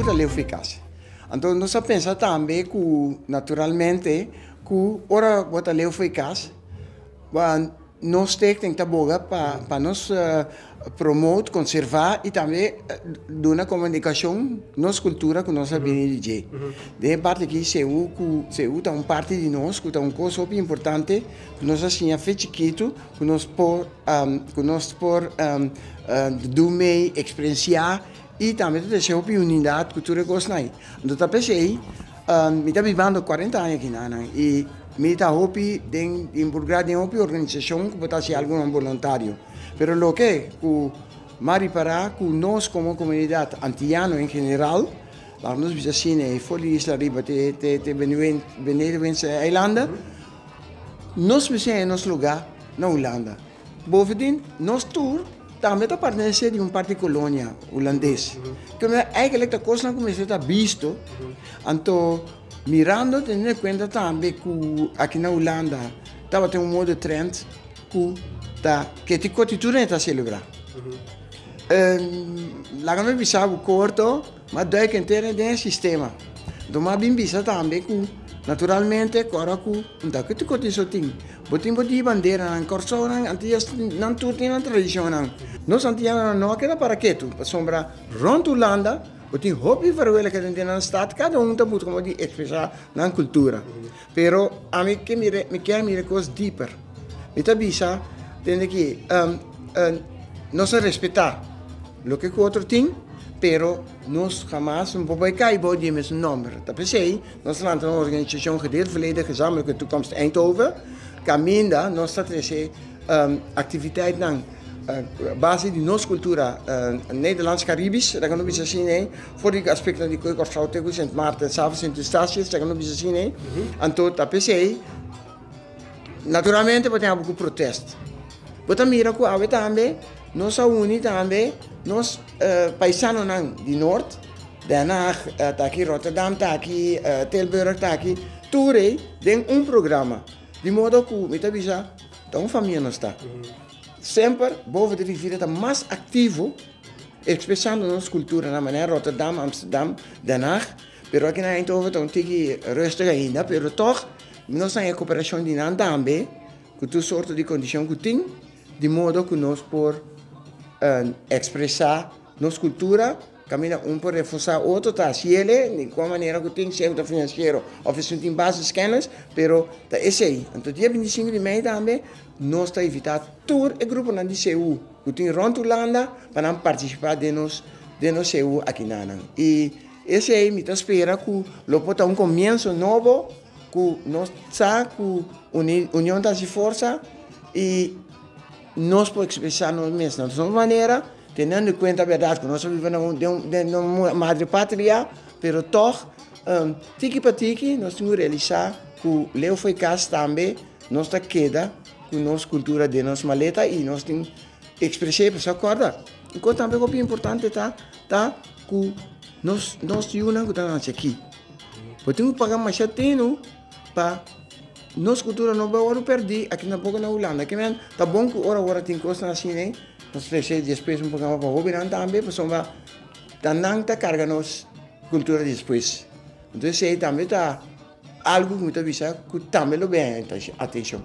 tur ta leu for kas. Anto nos a pensa tambe ku naturalmente ku ora bo ta leu for kas, nos stichting ta boga pa nos promote, konservá i tambe duna komunikashon nos kultura ku nos a bini di dje. Den e parti aki seú ku seú ta un parti di nos ku ta un kos hopi importante ku nos a siña fe chikitu ku nos por ku nos por du mei, eksperensiá i tambe ta trese hopi unidat ku tur e kosnan ei. Anto ta p'esei mi ta bibando kuarenta aña akinan i mi ta hopi den involukrá den hopi organisashon ku por ta hasi algu boluntario. Pero loke ku m'a ripará ku nos komo komunidat antiano en general, laga nos bisa asina e for di Isla Riba te te Benedense Eilanden, nos mester haña nos lugá na Hulanda. Bovendien, nos tur tambe ta pertenesé di un parti kolonia hulandes. Ku eigenlijk ta kosnan ku mester ta bisto. Anto mirando teniendo en kuenta tambe ku aki na Hulanda tabatin un mode trend ku ta keti koti tur hende ta selebrá. Laga mi bisa bo korto, m'a duik henter den e sistema. Anto m'a bin bisa tambe ku naturalmente ku ora ku un ta keti koti so tin. Bo tin bo di banderanan, Kòrsounan, Antias, nan tur tin nan tradishonnan. Nos antianonan no a keda para ketu, pasobra rònt Hulanda bo tin hopi vrijwilligers den nan stat, kada un ta buska modo di ekspresá nan kultura. Pero ami ke mira, mi kier mira e kos diper. Mi ta bisa, tende ki, nos a respetá loke ku otro tin, pero nos hamas no por bai kai bou di e mesun nòmber. Ta p'esei nos a lanta un organisashon Gedeeld Verleden Gezamenlijke Toekomst Eindhoven, kaminda nos ta trese aktiviteitnan base di nos kultura Nederlands-Caribisch, laga nos bisa asina ei, for di aspektonan di Koe Kòrsou te ku Sint Maarten, Saba, Sint Eustatius, laga nos bisa asina ei. Anto ta p'esei, naturalmente bo tin abo ku protest. Bo ta mira ku awe tambe nos a uni tambe nos paisanonan di Noord, Den Haag ta aki, Rotterdam ta aki, Tilburg ta aki, tur ei den un programa. Di modo ku mi ta bisa ta un famia nos ta. Semper boven de rivier ta mas aktivo ekspresando nos kultura na manera Rotterdam, Amsterdam, Den Haag. Pero aki na Eindhoven ta un tiki rustig ainda, pero tòg nos haña koperashon di nan tambe ku tur sorto di kondishon ku tin, di modo ku nos por ekspresá nos kultura. Kaminda un por reforsá otro ta hasi el di kua manera ku tin, sea ku ta finansiero òf esun tin basiskennis, pero ta esei. Anto dia 25 di mei tambe nos ta invitá tur e gruponan di CU ku tin rònt Hulanda pa nan partisipá den nos den nos CU akinanan. I esei mi ta spera ku lo por ta un komienso nobo ku nos sa ku union ta hasi forsa i nos por ekspresá nos mes na nos manera. Teniendo en cuenta berdad cu nos a biba den un madre patria, pero toch tiki pa tiki nos tin cu realisa cu leu fo'i cas tambe nos ta keda cu nos cultura den nos maleta y nos tin expres'e. Pasobra corda, un cos tambe hopi importante ta, ta cu nos nos yunan cu ta nace aki, bo tin cu paga masha tinu pa nos cultura no bay worde perdi aki tampoco na Hulanda. Kimen ta bon cu ora ora tin cosnan asina. Nos trese despues un programa pa hobennan tambe pasobra ta nan ta karga nos kultura despues. Entonces esei tambe ta algu ku mi ta bisa ku tambe lo bin atenshon.